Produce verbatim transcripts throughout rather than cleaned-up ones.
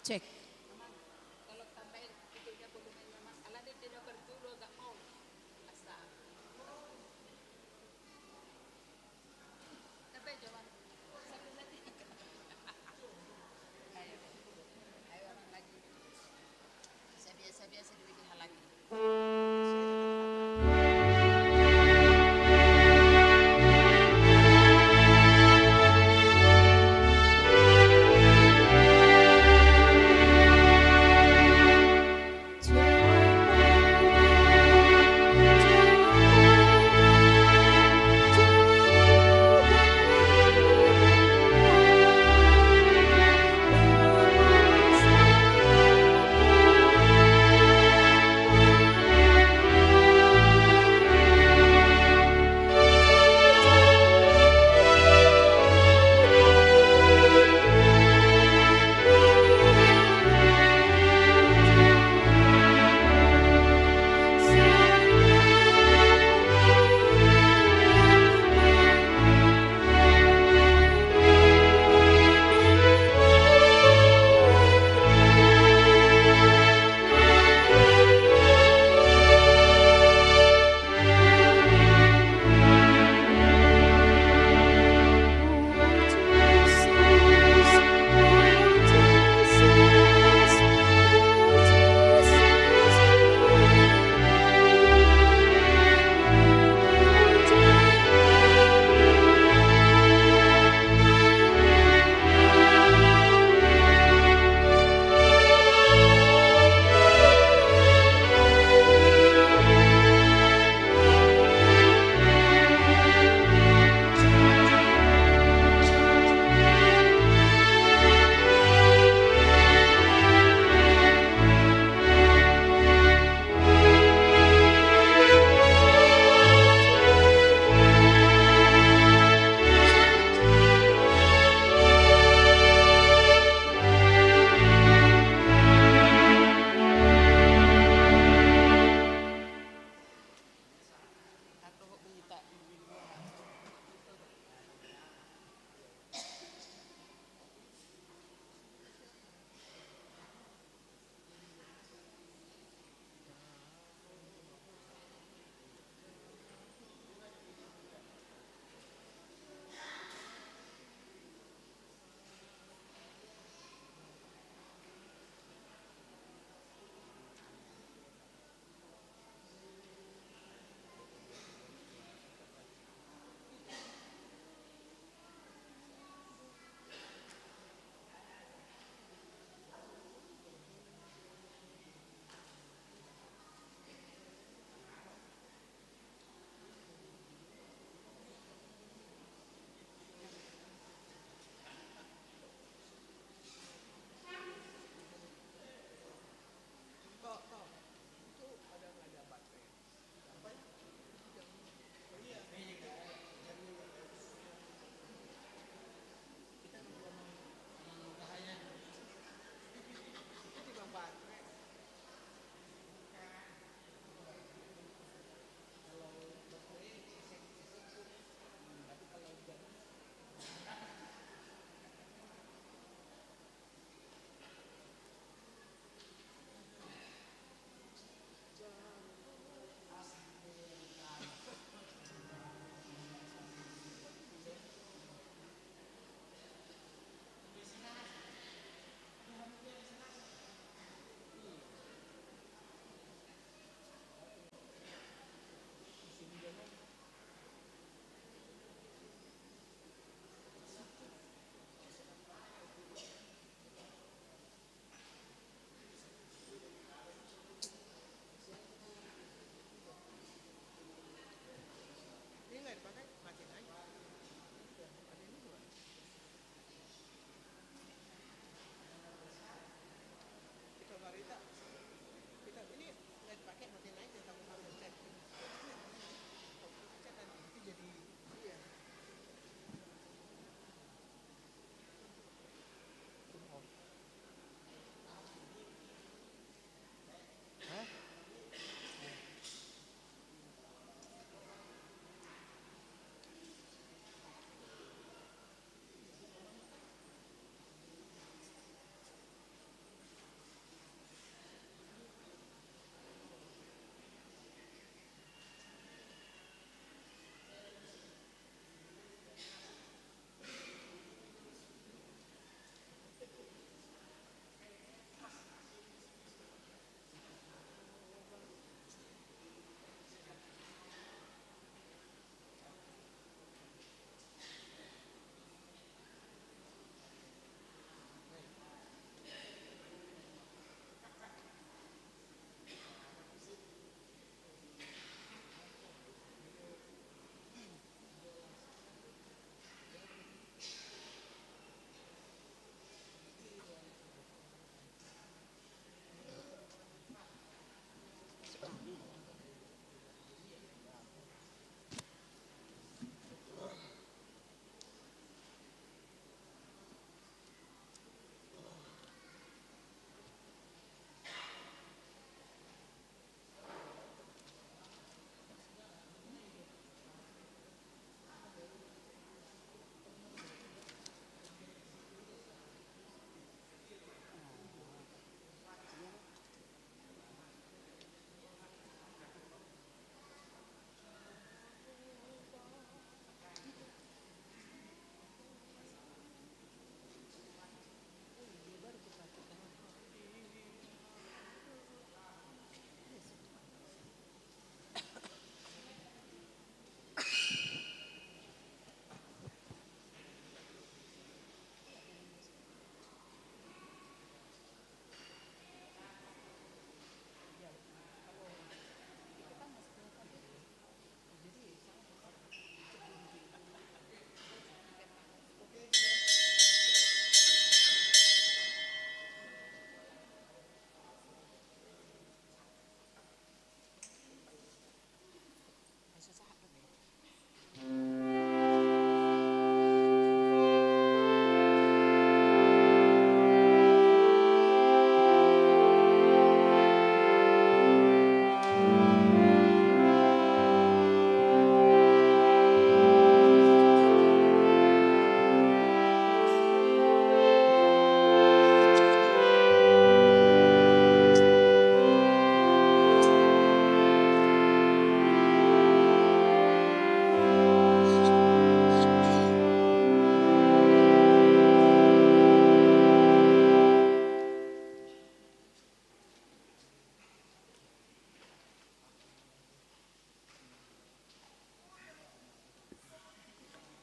Cek.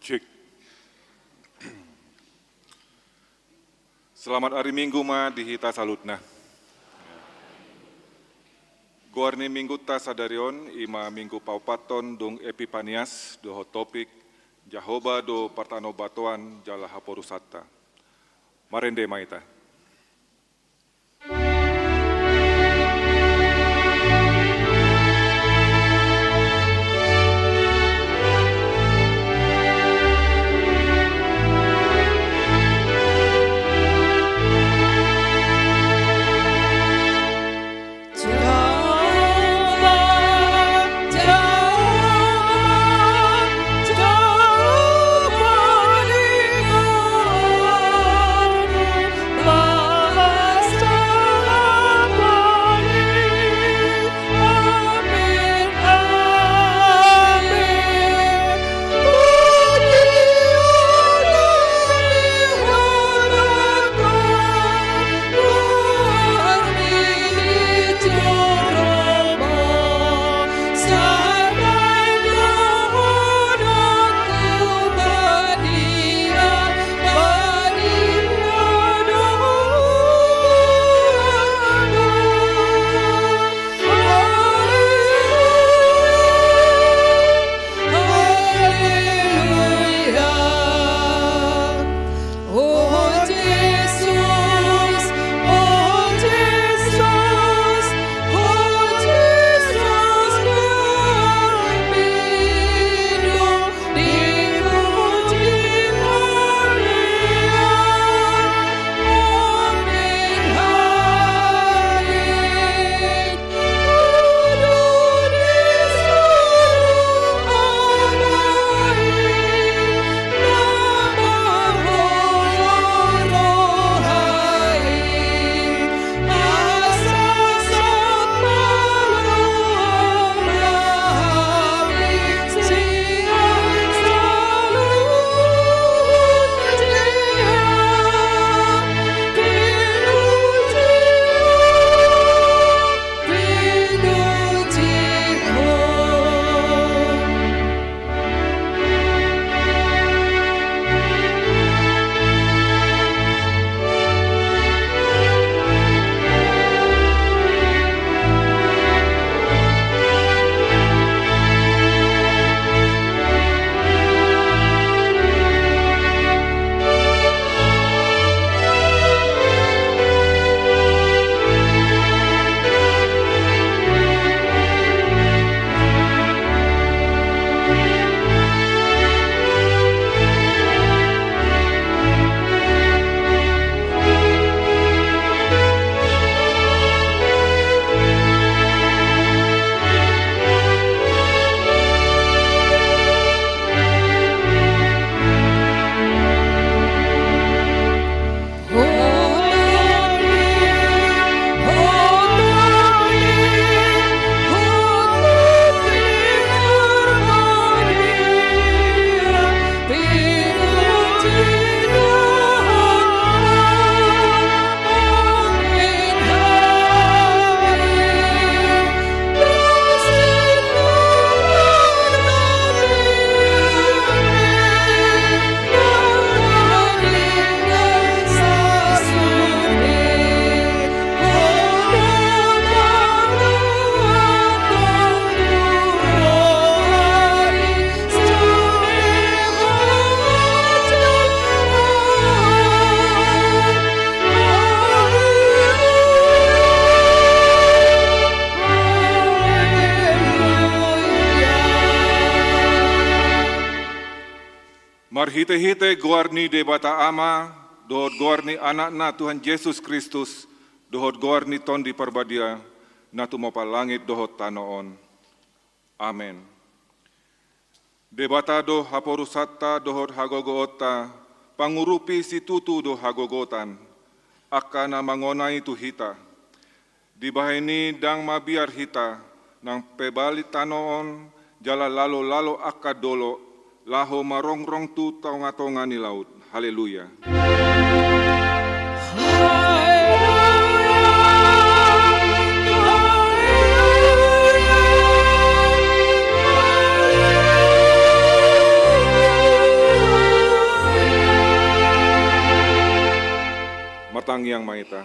Cek. Selamat ari Minggu ma di hita saluhutna. Goar ni Minggunta sadari on i ma Minggu paopathon dung Epipanias, dohot topik Jahowa do partanobatoan jala haporusanta. Marende ma hita. Marhitehite goar ni Debata Ama, dohot goar ni Anakna Tuhan Jesus Kristus, dohot goar ni Tondi Parbadia, na tumompa langit dohot tano on. Amen. Debata do haporusanta dohot hagogoonta, pangurupi situtu do hagogotan, angka na mangonai tu hita. Dibahen i ndang mabiar hita, nang pebali tano on, jala lalo-lalo angka dolok, laho marongrong tu tonga-tonga ni laut. Haleluya. Hita.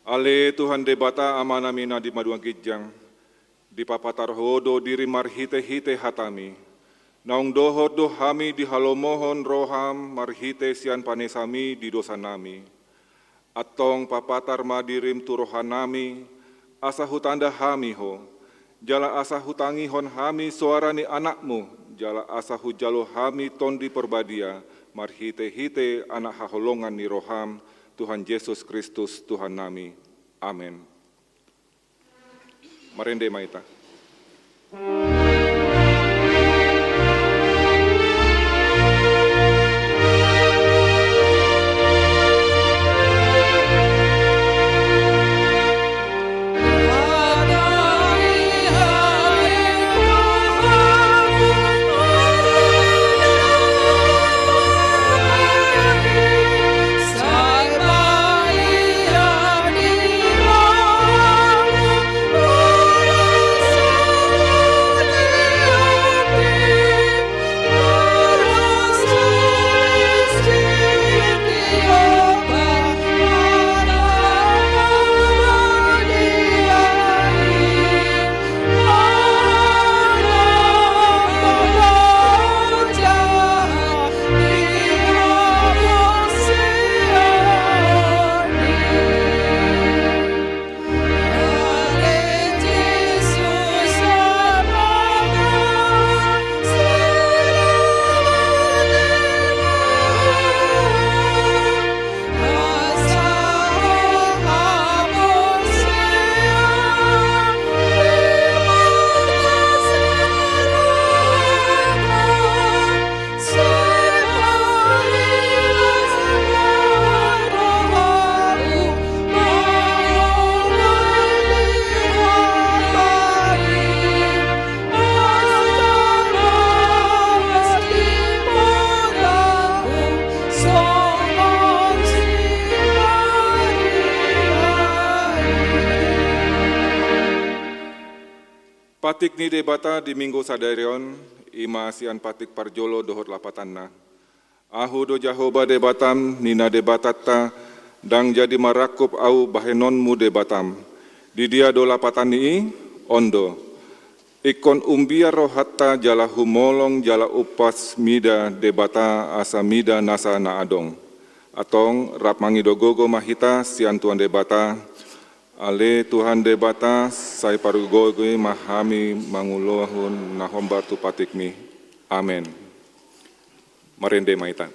Ale Tuhan Debata Amanami na di banua ginjang, dipapatar Ho do dirim marhitehite hataMi. Naung dohot do hami dihalomohon rohaM marhite sian panesaMi di dosanami. Antong papatar ma dirim tu rohanami, asa hutanda hami Ho, jala asa hutangihon hami soara ni AnakMu, jala asa hujalo hami Tondi Parbadia, marhitehite Anak haholongan ni rohaM, Tuhan Jesus Kristus Tuhannami. Amen. Marende ma hita. Patik ni Debata di Minggu sadari on, i ma sian patik parjolo dohot lapatanna. Ahu do Jahowa Debatam, ninna Debatanta, ndang jadi marangkup ahu bahenonmu Debatam. Di dia do lapatan ni i? On do. Ingkon umbiar rohanta jala humolong jala umpas mida Debata asa mida nasa na adong. Antong rap mangido gogo ma hita sian Tuhan Debata. Ale Tuhan Debata, sai pargogoi ma hami mangulahon na hombar tu patikmi. Amen. Marende ma hita.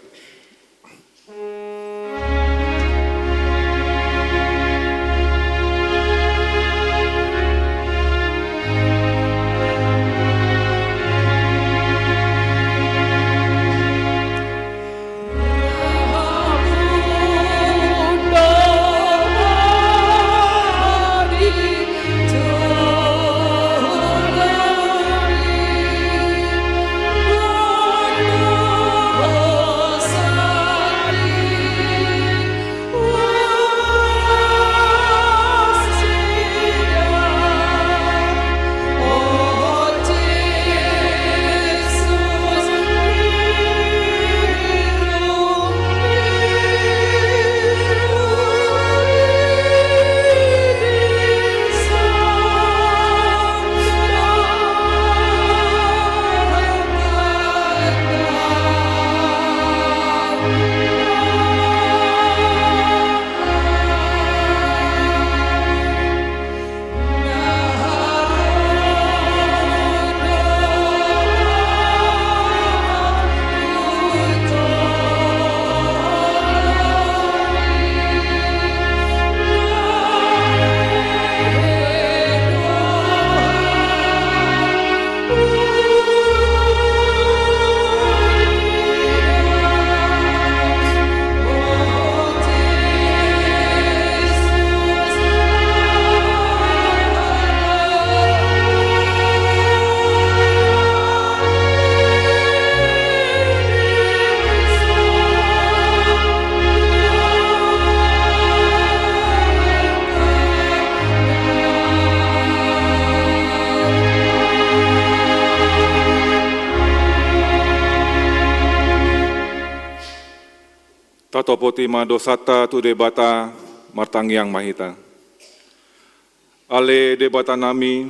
Topoti ma dosanta tu Debata, martangiang ma hita. Ale Debata nami,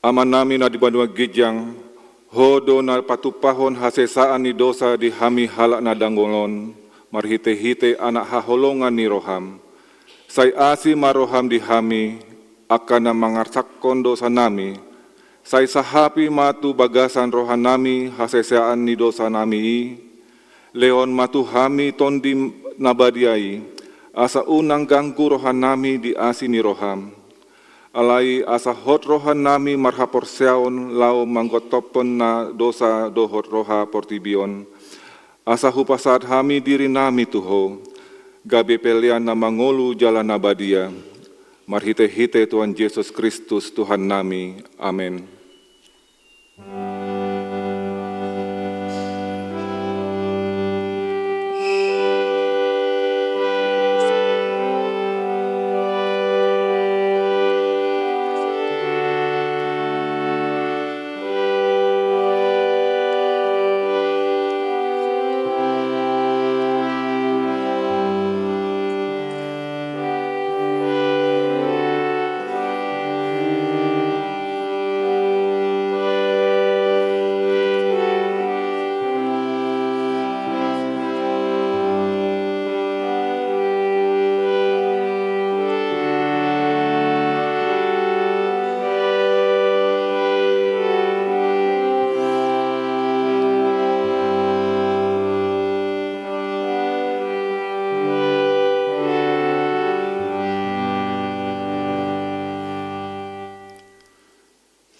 Ama nami na di banua ginjang, Ho do na patumpahon hasesaan ni dosa di hami halak na dangol on, marhite-hite Anak haholongan ni roham. Sai asi ma roham di hami, angka na mangarsakhon dosa nami, sai sahapi ma tu bagasan roha nami hasesaan ni dosa nami i, lehon ma tu hami Tondi na badia i, asa unang ganggu roha nami di asi ni roham. Alai asa hot roha nami marhaporseaon laho manggontophon na dosa dohot roha portibi on, asa hupasahat hami diri nami tu Ho, gabe pelean na mangolu jala na badia, marhite-hite Tuhan Jesus Kristus Tuhan nami. Amen.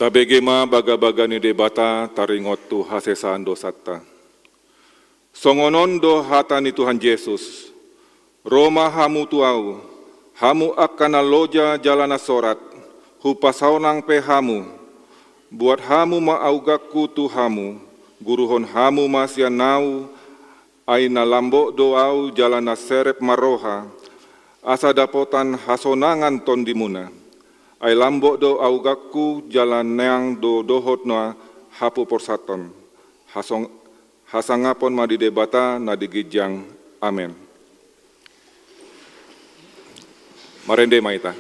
Tabege ma bagabaga ni Debata taringot tu hasesaan dosanta. Songon on do hata ni Tuhan Jesus: Ro ma hamu tu Ahu, hamu angka na loja jala na sorat, hupasonang pe hamu. Buat hamu ma auganku tu hamu, guruhon hamu ma sian Ahu, ai na lambok do Ahu jala na serep marroha, asa dapotan hasonangan tondimuna. Ai lambok do auganku jala neang do dohot na hapoporsatan. Hasong-, hasangapon ma di Debata na di ginjang. Amen. Marende ma hita.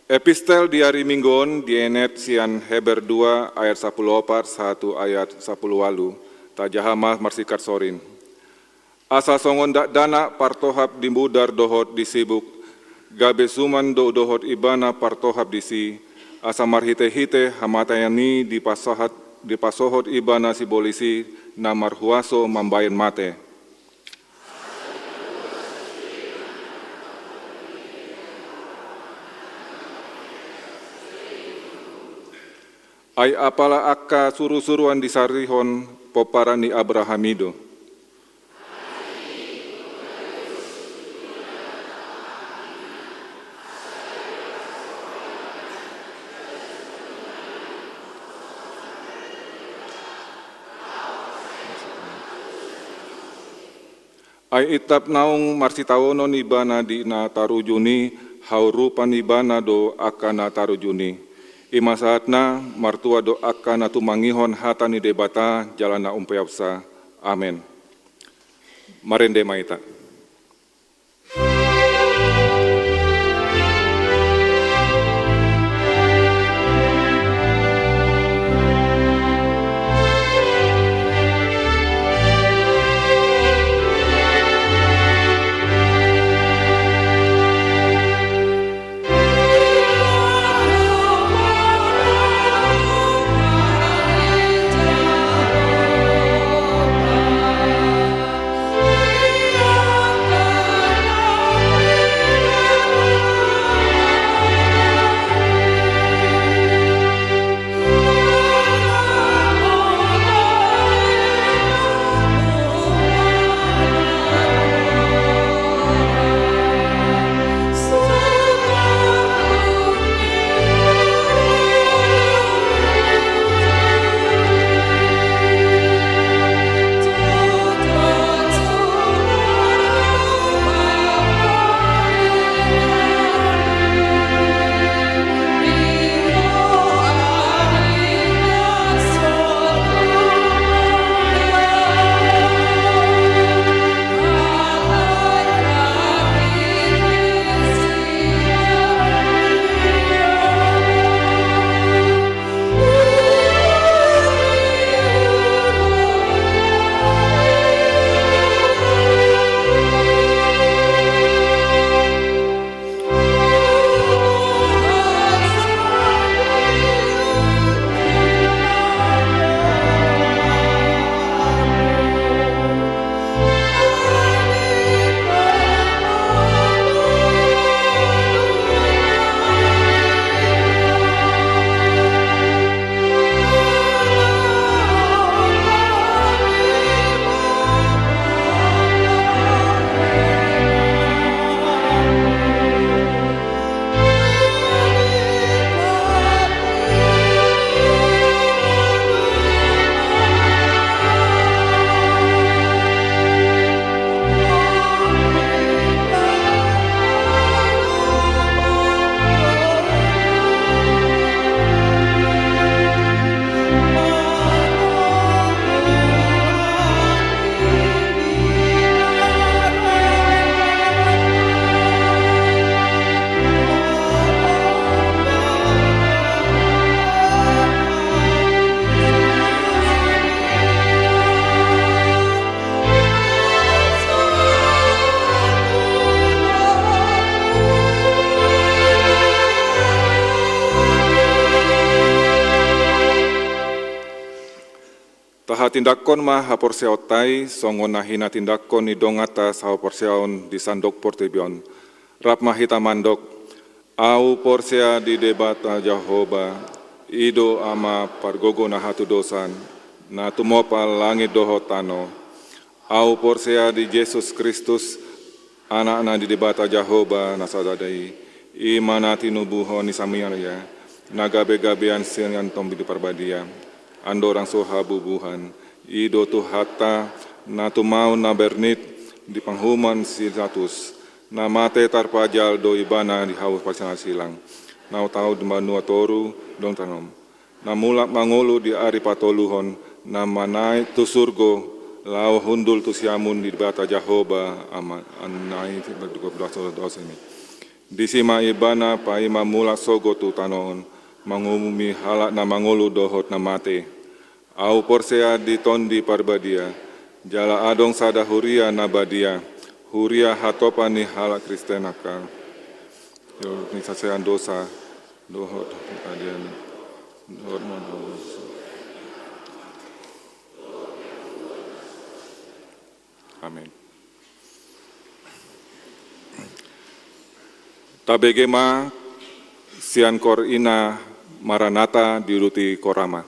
Epistel di ari Minggu on dienet sian Heber dua ayat sapuluh opat sahat tu ayat sapuluh ualu. Tajaha ma marsingkat sorin. Asa songon dakdanak partohap di mudar dohot di sibuk, gabe suman do dohot ibana partohap disi, asa marhite-hite hamatean i dipasahat, dipasohot ibana sibolis i na marhuaso mambahen mate. Ai apala angka surusuruan disarihon pomparan ni Abraham i do. Ai itap naung marsitaonon ibana di na tarujung i, haurupan ibana do angka na tarujung i. I ma sahatna martua do angka na tumangihon hata ni Debata jala na umpeopsa. Amen. Marende ma hita. Tahatindangkon ma haporseaonta i songon na hinatindangkon ni donganta sahaporseaon di sandok portibi on. Rap ma hita mandok. Ahu porsea di Debata Jahowa, i do Ama pargogo na hatudosan, na tumompa langit dohot tano. Ahu porsea di Jesus Kristus, Anakna ni Debata Jahowa na sada i, i ma na tinubuhon ni Samaria, na gabegabean sian Tondi Parbadia, andorang so habubuhan, i do Tuhanta, na tumaon na bernit di panguhuman si Pilatus, na mate tarpajal do ibana di hau parsinasilang, na tau di banua toru, dung tanom. Na mulak mangolu di ari patoluhon, na manaek tu surgo, laho hundul tu siamun ni Debata Jahowa, Ama, Anakna i, dosa ni. Disi ma ibana paima mulak sogot tu tano on, mangumumi halak na mangolu dohot na mate. Ahu porsea di Tondi Parbadia, jala adong sada huria na badia, huria hatopan ni halak Kristen angka. Ni sasean dosa, dohot pangadian, dohot mangolu. Amin. Tabege ma sian koor i na Maranatha, diuduti Ho Rama.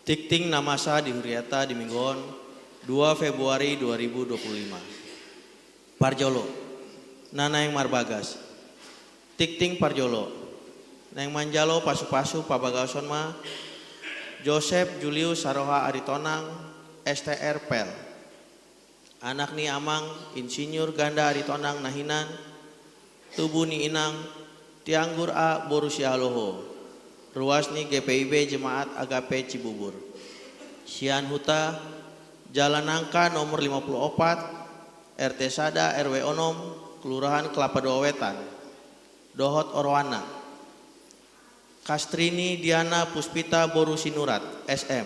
Tingting na masa di huriata di minggu on, dua Februari dua ribu dua puluh lima. Parjolo, na naeng marbagas. Tingting parjolo, naeng manjalo pasupasu pabagason ma Josep Julius Saroha Aritonang, S T R Pel. Anak ni amang Insinyur Ganda Aritonang na hinan, tubu ni inang Tianggur A boru Sihaloho, ruas ni G P I B Jemaat Agape Cibubur. Sian huta, Jalan Nangka nomor lima puluh opat, R T sada, R W onom, Kelurahan Kelapa Dua Wetan, dohot oroanna. Kastrini Diana Puspita boru Sinurat, S M.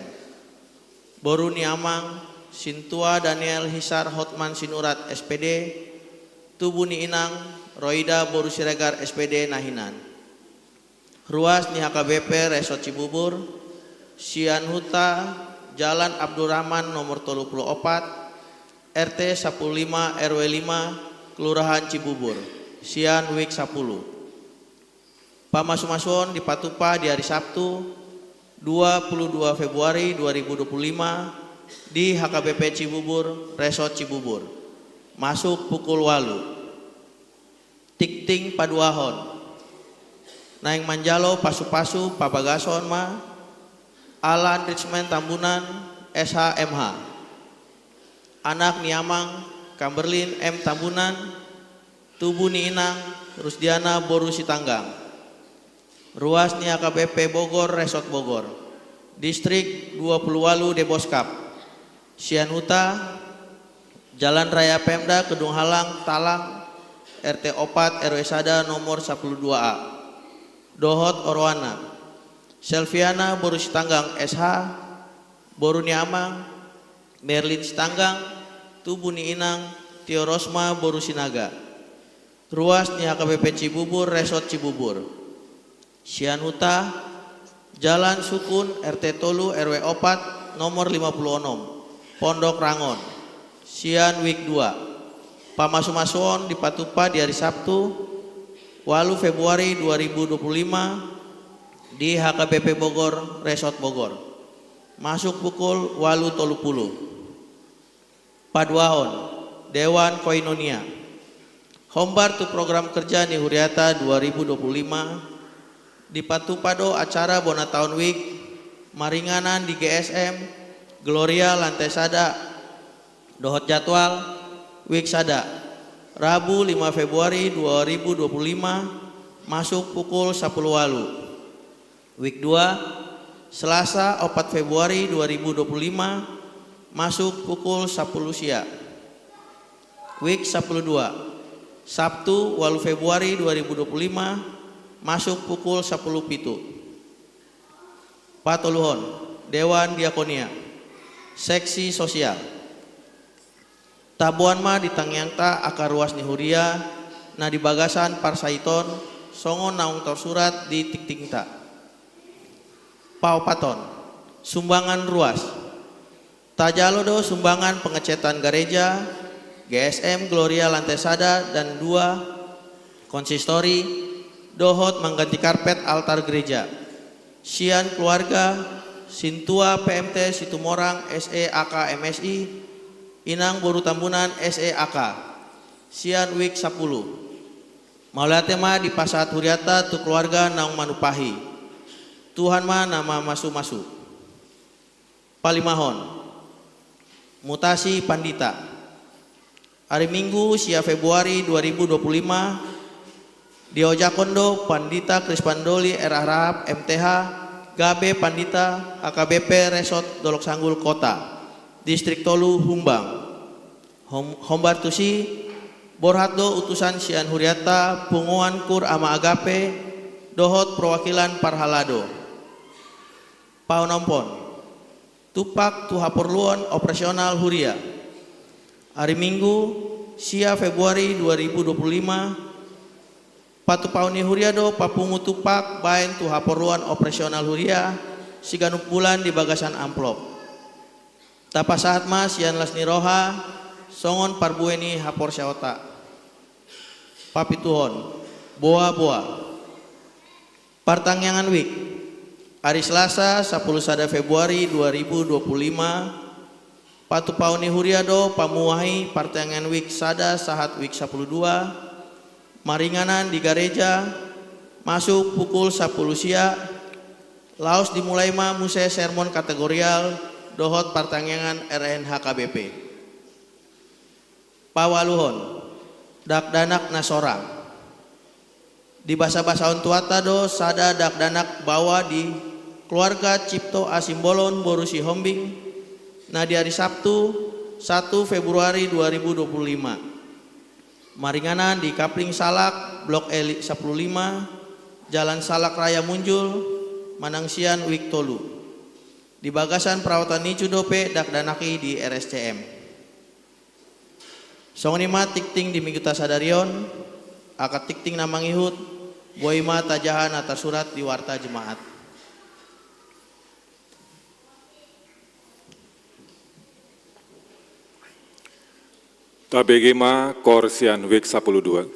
Boru ni amang Sintua Daniel Hisar Hotman Sinurat, S P D, tubu ni inang Roida boru Siregar, S P D, na hinan. Ruas ni H K B P Resort Cibubur, sian huta, Jalan Abdurrahman nomor tolu puluh opat, R T sapuluh lima, R W lima, Kelurahan Cibubur, sian wik sapuluh. Pamasumasuon dipatupa di ari Sabtu, dua puluh dua Februari dua ribu dua puluh lima, di H K B P Cibubur, Resort Cibubur, masuk pukul ualu. Tingting paduahon, naeng manjalo pasupasu pabagason ma Alan Richman Tambunan, S H M H. Anak ni amang Kamberlin M Tambunan, tubu ni inang Rusdiana boru Sitanggang. Ruas ni H K B P Bogor, Resort Bogor, Distrik dua puluh ualu Deboskap. Sian huta, Jalan Raya Pemda Kedung Halang, Talang, R T opat, R W sada, nomor sapuluh dua A. Dohot oroanna, Selviana boru Sitanggang, S H, boru ni amang Merlin Sitanggang, tubu ni inang Tio Rosma boru Sinaga. Ruas ni H K B P Cibubur, Resort Cibubur. Sian huta, Jalan Sukun, R T tolu, R W opat, nomor lima puluh onom, Pondok Rangon. Sian wik dua. Pamasumasuon dipatupa di ari Sabtu, ualu Februari dua ribu dua puluh lima, di H K B P Bogor, Resort Bogor. Masuk pukul ualu tolu puluh. Paduahon, Dewan Koinonia. Hombar tu program kerja ni huriata dua ribu dua puluh lima, dipatupa do acara bona taon wik maringanan di G S M Gloria lantai sada, dohot jadwal wik sada, Rabu lima Februari dua ribu dua puluh lima, masuk pukul sapuluh ualu. Wik dua, Selasa opat Februari dua ribu dua puluh lima, masuk pukul sapuluh sia. Wik sapuluh dua, Sabtu ualu Februari dua ribu dua puluh lima, masuk pukul sapuluh pitu. Patoluhon, Dewan Diakonia, Seksi Sosial. Taboan ma di tangiangta angka ruas ni huria na di bagasan parsaiton, songon naung tarsurat di tingtingta. Paopathon, sumbangan ruas. Tajalo do sumbangan pengecatan gareja, G S M Gloria lantai sada dan dua, konsistori, dohot mangganti karpet altar gereja. Sian keluarga, Sintua P M T Situmorang S E A K M Si, Inang Boru Tambunan S E A K, sian wik sapuluh. Mauliate ma dipasahat huriata tu keluarga naung manumpahi. Tuhan ma na mamasumasu. Palimahon, mutasi pandita. Ari Minggu sia Februari dua ribu dua puluh lima, diojakhon do Pandita Krispan Doli R H M T H, gabe Pandita H K B P Resort Dolok Sanggul Kota, Distrik tolu Humbang. Hom-, hombar tusi, borhat do utusan sian huriata, punguan Kur Ama Agape, dohot perwakilan parhalado. Paonomhon, tumpak tu haporluan operasional huria. Ari Minggu, sia Februari dua ribu dua puluh lima, patupaon ni huria do papungu tumpak baen tu haporluan operasional huria, siganup bulan di bagasan amplop. Tapasahat ma sian las ni roha, songon parbue ni haporseaonta. Papituhon, boa-boa. Partangiangan wik. Ari Selasa, sapuluh sada Februari dua ribu dua puluh lima, patupaon ni huria do pamuahi partangiangan wik sada sahat wik sapuluh dua, maringanan di gareja, masuk pukul sapuluh sia, laos dimulai ma muse sermon kategorial dohot partangiangan R N H K B P. Paualuhon, dakdanak na sorang. Dibasabasahon Tuhanta do sada dakdanak baoa di keluarga Cipto A Simbolon boru Sihombing, na di ari Sabtu, satu Februari dua ribu dua puluh lima. Maringanan di Kapling Salak, Blok L sapuluh lima, Jalan Salak Raya Munjul, manang sian wik tolu. Di bagasan perawatan ninna dope dakdanak i di R S C M. Songon i ma tingting di mingguta sadari on, angka tingting na mangihut, boi ma tajaha na tarsurat di warta Jemaat. Tabege ma koor sian wik sapuluh dua.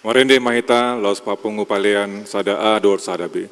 Marende ma hita laos papungu palean sada A dohot sada B.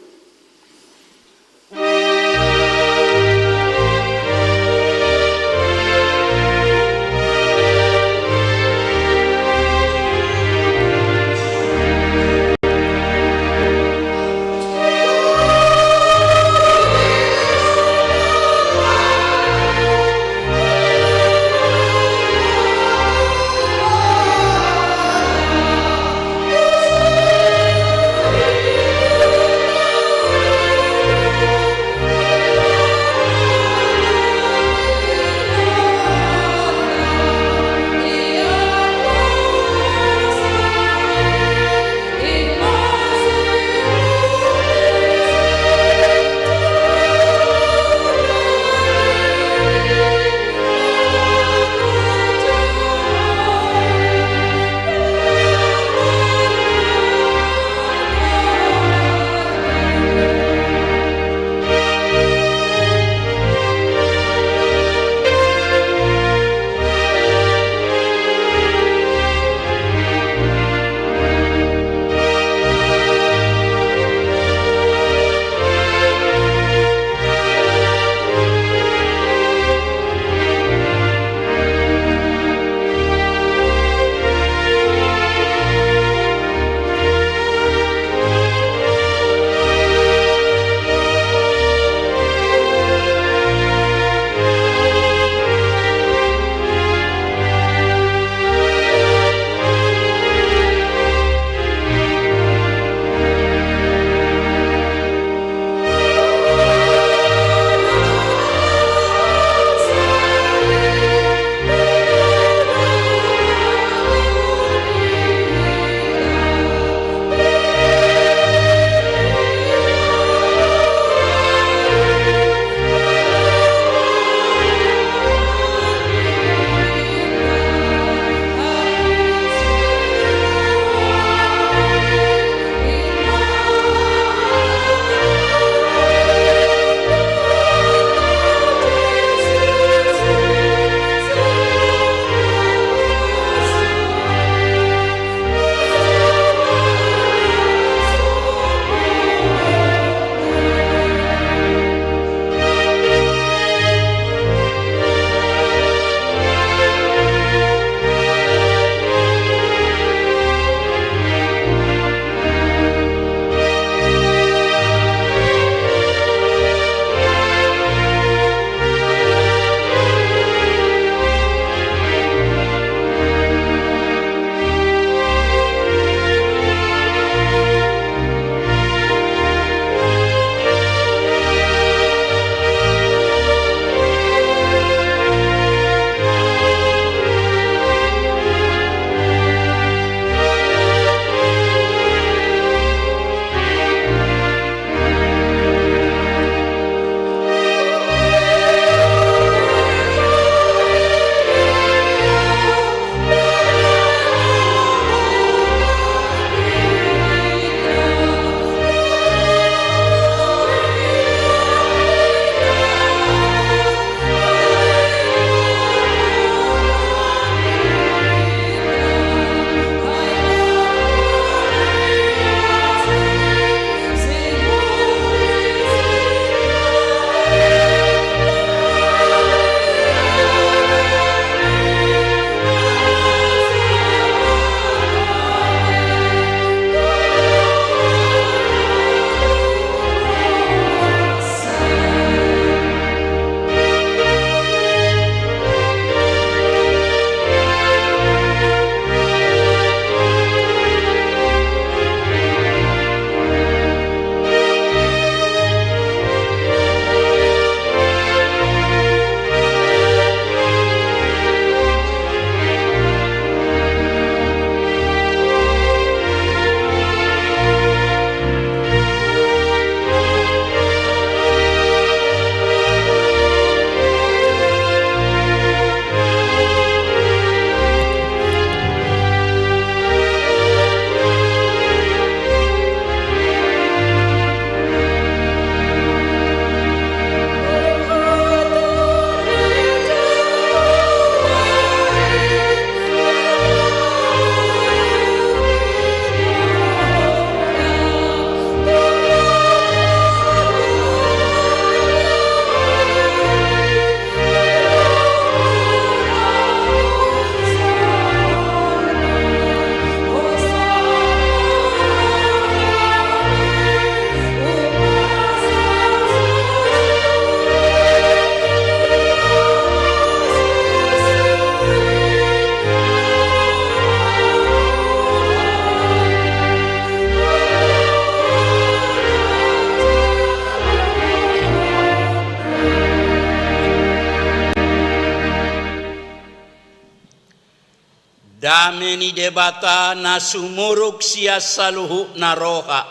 Dame ni Debata na sumurung sian saluhutna roha,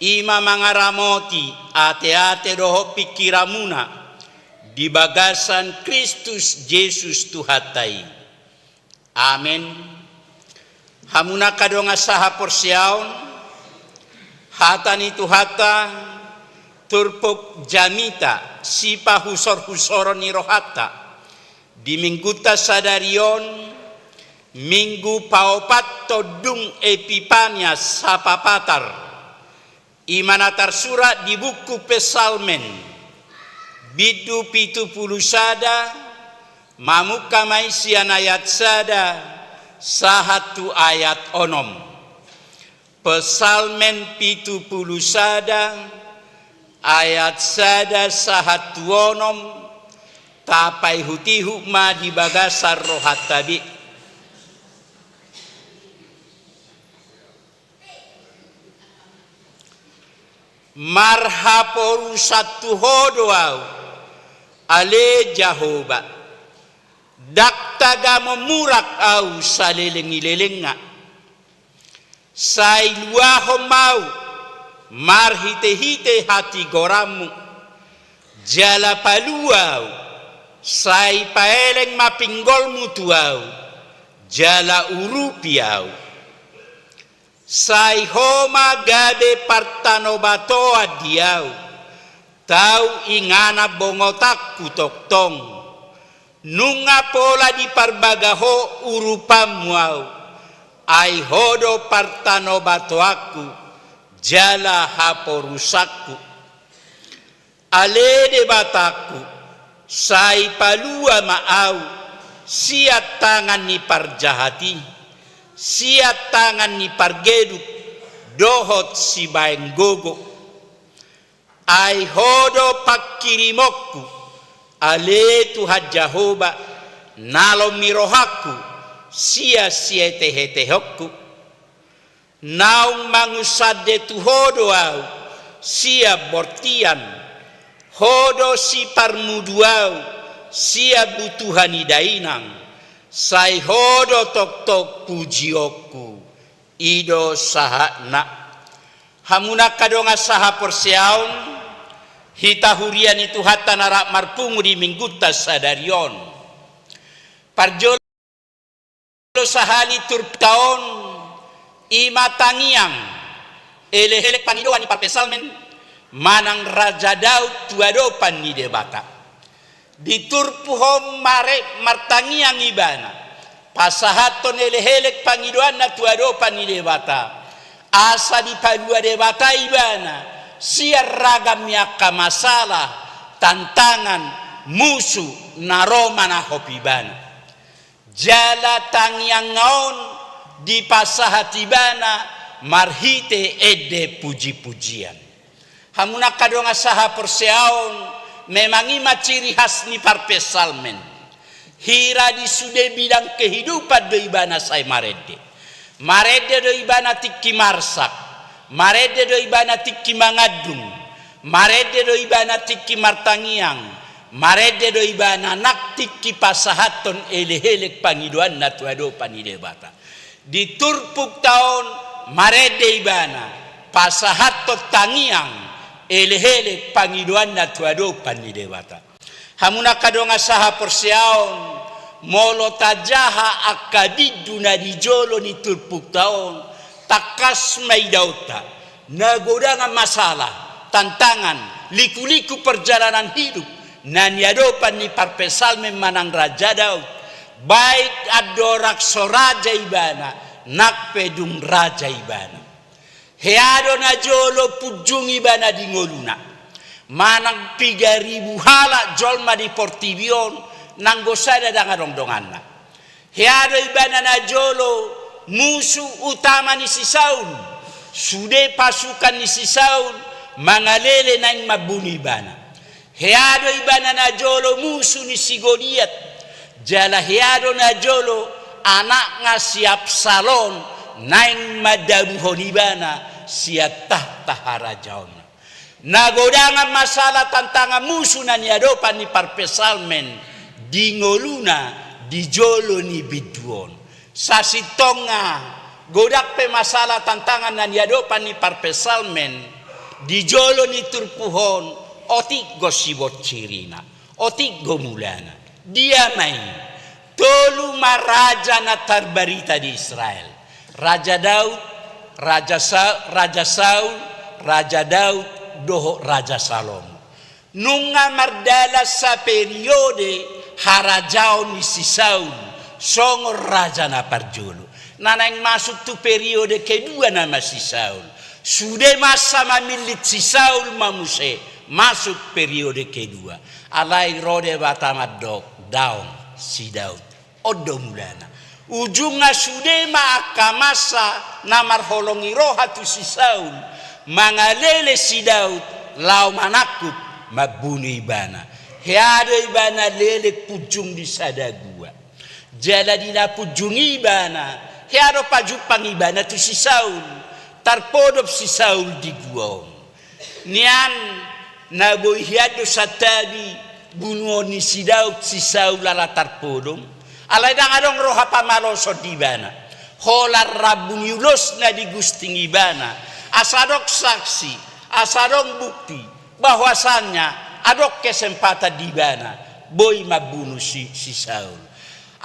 i ma mangaramoti ateate dohot pingkiranmuna di bagasan Kristus Jesus Tuhanta i. Amen. Hamu angka dongan sahaporseaon, hata ni Tuhanta turpuk jamita sipahusorhusoron ni rohanta di Minggunta sadari on, Minggu paopathon dung Epipania Sapapatar, i ma na tarsurat di buku Psalmen bindu pitu pulu sada, mamungka ma i sian ayat sada sahat tu ayat onom. Psalmen pitu pulu sada, ayat sada sahat tu onom, tapaihutihut ma di bagasan rohanta be. Marhaporusan tu Ho do ahu, ale Jahowa, ndang tagamon murak ahu saleleng ni lelengna. Sai luahon ma ahu marhitehite hatigoranmu, jala palua ahu, sai paeleng ma pinggolmu tu ahu, jala urupi ahu. Sai Ho ma gabe partanobatoan di ahu, tau inganan bongotanku tongtong. Nunga pola diparbaga Ho urupanmu ahu, ai Ho do partanobatoanku jala haporusanku. Ale Debatangku, sai palua ma ahu sian tangan ni parjahat i, sian tangan ni pargeduk dohot sibaen gogo. Ai Ho do pangkirimonku, ale Tuhan Jahowa, nalong ni rohangku sian sietehetehonku. Naung mangunsande tu Ho do ahu sian bortian, Ho do siparmudu ahu sian butuha ni dainang, sai Ho do tongtong pujionku. I do sahatna. Hamu angka dongan sahaporseaon, hita huria ni Tuhanta na rap marpungu di Minggunta sadari on. Parjolo sahali turpukta on, i ma tangiang elekelek pangidoan ni parpsalmen manang Raja Daud tu adopan ni Debata. Di turpuk on mare-, martangiang ibana, pasahathon elekelek pangidoanna tu adopan ni Debata, asa dipalua Debata ibana sian ragam ni angka masalah, tantangan, musu na ro manahop ibana. Jala tangiangna on dipasahat ibana marhite ende pujipujian. Hamu angka dongan sahaporseaon, memang i ma ciri khas ni parpsalmen. Hira di sude bidang kehidupan do ibana sai marende. Marende do ibana tingki marsak, marende do ibana tingki mangandung, marende do ibana tingki martangiang, marende do ibana nang tingki pasahathon elekelek pangidoanna tu adopan ni Debata. Di turpukta on marende ibana, pasahathon tangiang elekelek pangidoanna tu adopan ni Debata. Hamu angka dongan sahaporseaon, molo tajaha angka bindu na di jolo ni turpukta on, tangkas ma idaonta na godangan masalah, tantangan, liku-liku perjalanan hidup na niadopan ni parpsalmen manang Raja Daud, baik andorang so raja ibana nang pe dung raja ibana. Hea do najolo punjung ibana di ngoluna, manang piga ribu halak jolma di portibi on, nanggo sada ndang adong donganna. Hea do ibana najolo musu utama ni si Saul, sude pasukan ni si Saul mangalele naeng mambunu ibana. Hea do ibana najolo musu ni si Goliat, jala hea do najolo anakna si Absalom naeng mandabuhon ibana sian tahta harajaonna. Na godangan masalah, tantangan, musu na niadopan ni parpsalmen di ngoluna di jolo ni bindu on. Sasintongna, godang pe masalah tantangan na niadopan ni parpsalmen, di jolo ni turpuk on, otik do sibonsirina, otik do mulana. Dia ma i? Tolu ma raja na tarbarita di Israel. Raja Daud, Raja Sa-, Raja Saul, Raja Daud, dohot Raja Salomo. Nunga mardalan saperiode harajaon ni si Saul, songon raja na parjolo. Na naeng masuk tu periode kedua nama si Saul. Sude masa mamillit si Saul ma muse, masuk periode kedua. Alai ro Debata mandok, daong, si Daud. On do mulana. Ujungna sude ma angka masa na marholongi roha tu si Saul, mangalele si Daud, laho manangkup, mambunu ibana. Hea do ibana leleng punjung di sada gua. Jala di na punjung ibana, hea do pajumpang ibana tu si Saul, tarpodom si Saul di gua on. Nian na boi hian do santabi bunuon ni si Daud si Saul ala tarpodom. Alai ndang adong roha pamaloson di ibana. Holan rambu ni ulosna digusting ibana. Asa adong saksi, asa adong bukti, bahwasannya adong kesempatan di ibana. Boi mambunu si, si Saul.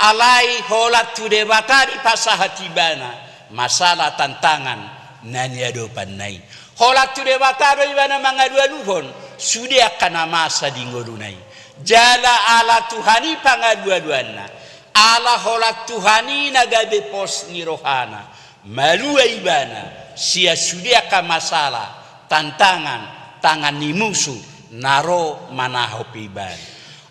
Alai holan tu Debata dipasahat ibana, masalah tantangan na niadopanna i. Holan tu Debata do ibana mangalualuhon, sude angka na masa di ngoluna i. Jala ala Tuhan i pangalualuanna, ala holan Tuhan i na gabe pos ni rohana, malua ibana, sian sude angka masalah, tantangan, tangan ni musu, na ro manahop ibana.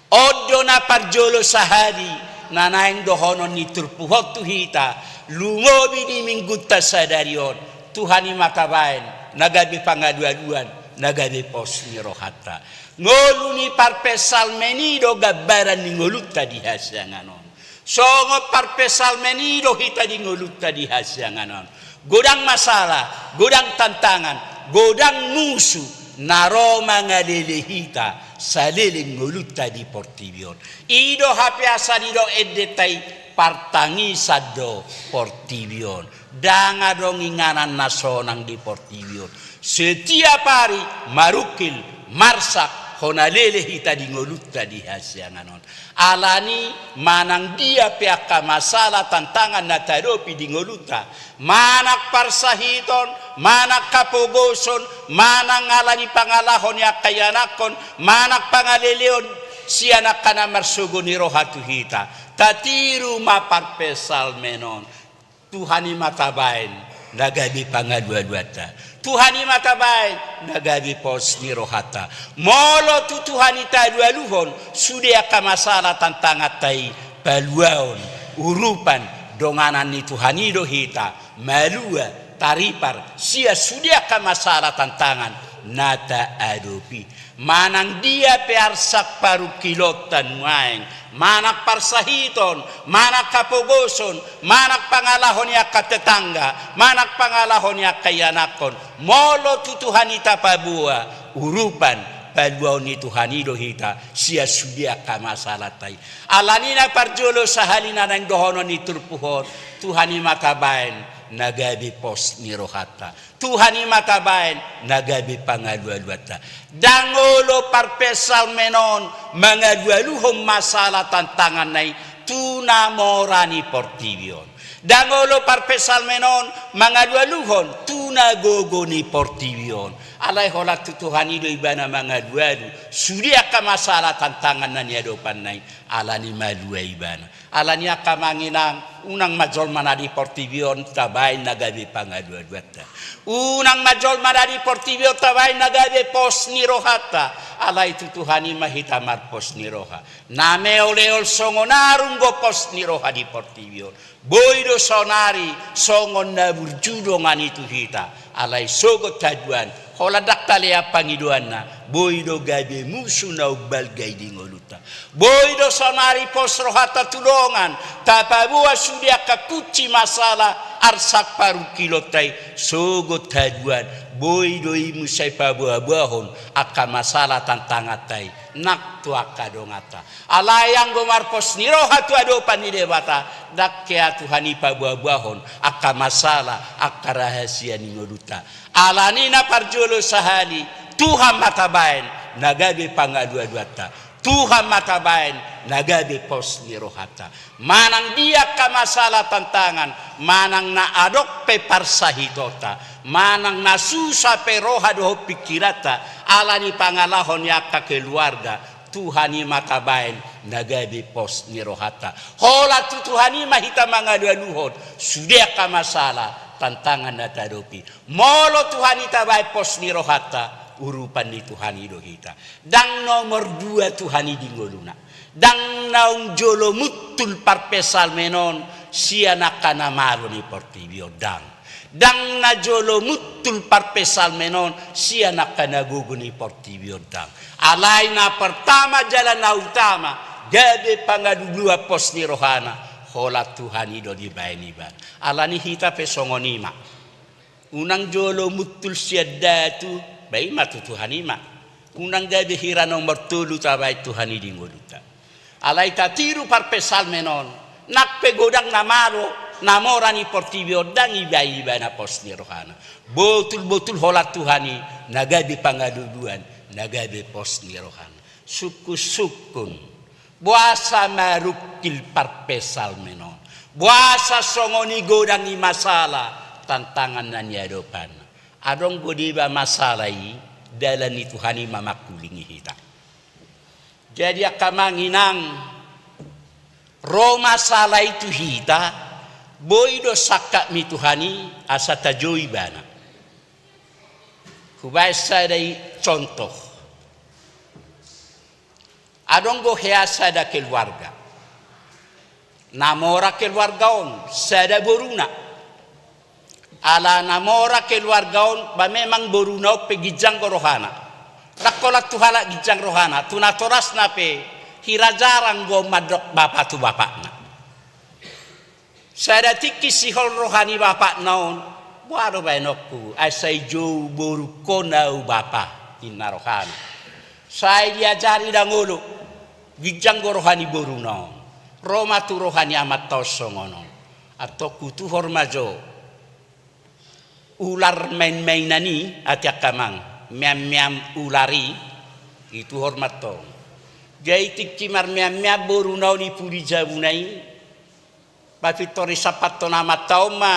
On do na parjolo sahali, na naeng dohonon ni turpuk on tu hita, lumobi di minggunta sadari on, Tuhan i ma tabaen, na gabe pangalualuan, na gabe pos ni rohanta. Ngolu ni parpsalmen i do gambaran ni ngolunta di hasiangan on. Songon parpsalmen i do hita di ngolunta di hasiangan on. Godang masalah, godang tantangan, godang musu, na ro mangalele hita, saleleng ngolunta di portibi on. I do hape asa didok endenta i, partangisan do portibi on. Ndang adong inganan na sonang di portibi on. Setiap hari marungkil, marsak, hona lele hita di ngolunta di hasiangan on. Alani manang dia pe angka masalah tantangan na taadopi di ngolunta, manang parsahiton, manang hapogoson, manang ala ni pangalaho ni angka ianakhon, manang pangaleleon sian angka na marsogo ni roha tu hita. Tatiru ma parpsalmen on. Tuhan i ma tabaen na gabe pangalualuanta. Tuhan i ma tabaen na gabe pos ni rohanta. Molo tu Tuhan i taalualuhon, sude angka masalah tantanganta i paluaon, urupan, donganan ni Tuhan i do hita, malua, taripar, sian sude angka masalah tantangan na taadopi. Manang dia pe arsak parungkilonta nuaeng, manang parsahiton, manang hapogoson, manang pangalaho ni angka tetangga, manang pangalaho ni angka ianakhon, molo tu Tuhan i tapaboa, urupan, paluaon ni Tuhan i do hita, sian sude angka masalahta i. Alani na parjolo sahali na naeng dohonon ni turpuk on, Tuhan i ma tabaen, na gabe pos ni rohanta. Tuhan i ma tabaen na gabe pangalualuanta. Ndang olo parpsalmen on mangalualuhon masalah tantanganna i tu na mora ni portibi on. Ndang olo parpsalmen on mangalualuhon tu na gogo ni portibi on. Alai holan tu Tuhan i do ibana mangalualu sude angka masalah tantangan na niadopanna i, alani malua ibana. Alani angka amang inang, unang ma jolma na di portibi on tabaen na gabe pangalualuanta. Unang ma jolma na di portibi on tabaen na gabe pos ni rohanta. Alai tu Tuhan i ma hita marpos ni roha. Na meoleol songon arum do pos ni roha di portibi on. Boi do saonari songon na burju dongan i tu hita. Alai sogot haduan, holan ndang talean pangidoanna, boi do gabe musu na umbalga i di ngolunta. Boi do saonari pos rohanta tu dongan, tapaboa sude angka kunci masalah arsak parungkilonta i, sogot haduan, boi do i muse paboaboahon angka masalah tantanganta i, nang tu angka donganta. Alai anggo marpos ni roha tu adopan ni Debata, ndang hea Tuhan i paboaboahon angka masalah, angka rahasia ni ngolunta. Alani na parjolo sahali, Tuhan ma tabaen na gabe pangalualuanta. Tuhan ma tabaen na gabe pos ni rohanta. Manang dia angka masalah tantangan, manang na adong pe parsahitonta, manang na susa pe roha dohot pingkiranta, ala ni pangalaho ni angka keluarga, Tuhan i ma tabaen na gabe pos ni rohanta. Holan tu Tuhan i ma hita mangalualuhon sude angka masalah tantangan na tahadopi. Molo Tuhan i tabaen pos ni rohanta, urupan ni Tuhan i do hita. Ndang nomor dua Tuhan i di ngoluna. Ndang naung jolo muntul parpsalmen on sian angka na malo ni portibi on, ndang. Ndang na jolo muntul parpsalmen on sian angka na gogo ni portibi on, ndang. Alai na pertama jala na utama, gabe pangalualuan pos ni rohana, holan Tuhan i do dibaen ibana. Alani hita pe songon i ma. Unang jolo muntul sian datu, ba i ma tu Tuhan i ma. Unang gabe hira nomor tolu tabaen Tuhan i di ngolunta. Alai tatiru parpsalmen on, nang pe godang na malo, na mora ni portibi on, ndang dibaen ibana pos ni rohana. Botul-botul holan Tuhan i na gabe pangalualuan, na gabe pos ni rohana. Sungkun-sungkun. Boasa marungkil parpsalmen on? Boasa songon i godang i masalah tantangan na niadopanna? Adong do deba masalah i, dalan ni Tuhan i ma mangkulingi hita. Jadi angka amang inang, ro masalah i tu hita, boi do sangkap ni Tuhan i asa tajou ibana. Hubaen sada i contoh. Adong do hea sada keluarga. Na mora keluarga on, sada boruna. Ala na mora keluarga on, ba memang boruna on pe ginjang do rohana. Ndang holan tu halak ginjang rohana, tu natorasna pe hira jarang do mandok bapa tu bapakna. Sada tingki sihol roha ni bapakna on, boha do baenonku, ai sai jou borungkon au bapa, ninna rohana. Sai diajari ndang olo, ginjang do roha ni boruna on. Ro ma tu roha ni amanta on songon on. Antong hutuhor ma jo ular main-mainan i, ate angka amang, meam-meam ular i, dituhor ma antong. Jadi tingki marmeam-meam boruna on di pudi jabuna i, ba pintor disampathon amanta on ma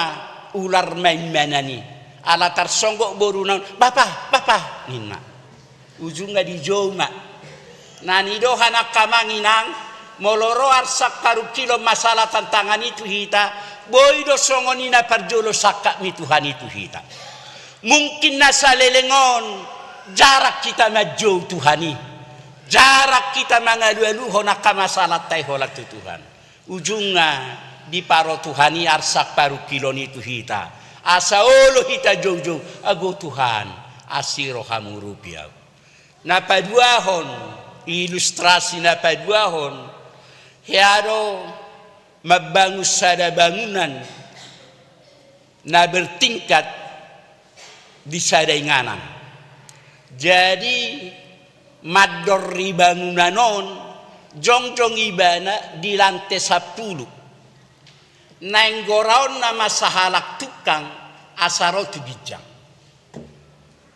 ular main-mainan i. Ala tarsonggot boruna on, "Bapa, bapa," ninna. Ujungna dijou ma. Na nidohan angka amang inang, molo ro arsak parungkilon masalah tantangan i tu hita, boi do songon i na parjolo sangkap ni Tuhan i tu hita. Mungkin na saleleng on, jarang hita manjou Tuhan i. Jarang hita mangalualuhon angka masalahta i holan tu Tuhan. Ujungna diparo Tuhan i arsak parungkilon i tu hita. Asa olo hita joujou, "Ago Tuhan, asi roham urupi au." Na paduahon, ilustrasi na paduahon, hea do mambangun sada bangunan na bertingkat di sada inganan. Jadi, mandor ni bangunan on, jongjong ibana di lante sampulu. Naeng goraonna ma sahalak tukang asa ro tu ginjang.